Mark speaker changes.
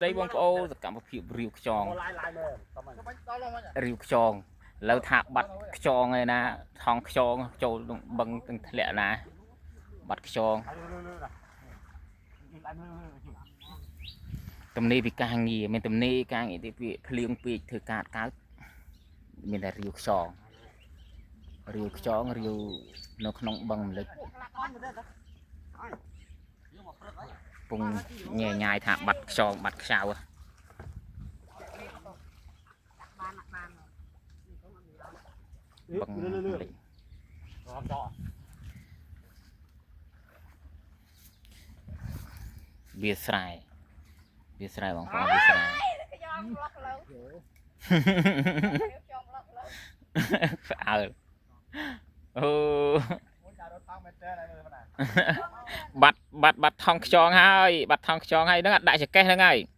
Speaker 1: ដីបងប្អូនសកម្មភាពរាវខ្យង
Speaker 2: ឡាយឡាយមើលតោះមក
Speaker 1: រាវខ្យងឥឡូវថាបាត់ខ្យងឯណាថងខ្យងចូលក្នុងបឹងទាំងធ្លាក់ណាបាត់ខ្យង
Speaker 2: លឺលឺណាឡាយលឺលឺ
Speaker 1: ទំនេរពីការងារមានទំនេរការងារទីវាភ្លៀងពេកធ្វើការអត់កើតមានតែរាវខ្យងរាវខ្យងរាវនៅក្នុងបឹងម្លិចពងញ៉ែញ៉ាយថាបាត់ខ្យងបាត់ខ្ចៅហ៎ បឹង
Speaker 2: លឺលឺ
Speaker 1: ម្លិច
Speaker 2: រំចោ
Speaker 1: វាស្រែវាស្រែបងប្អូនវាស្រែ
Speaker 3: ខ្យងប្លុកលើខ្យងប្លុកលើ
Speaker 1: ផ្អើលអូ
Speaker 2: មួយចារត់ផងមែនតើមើលណា
Speaker 1: បាត់បាត់បាត់ថងខ្យងហើយបាត់ថងខ្យងហើយហ្នឹងអត់ដាក់ចកេះហ្នឹងហើយ។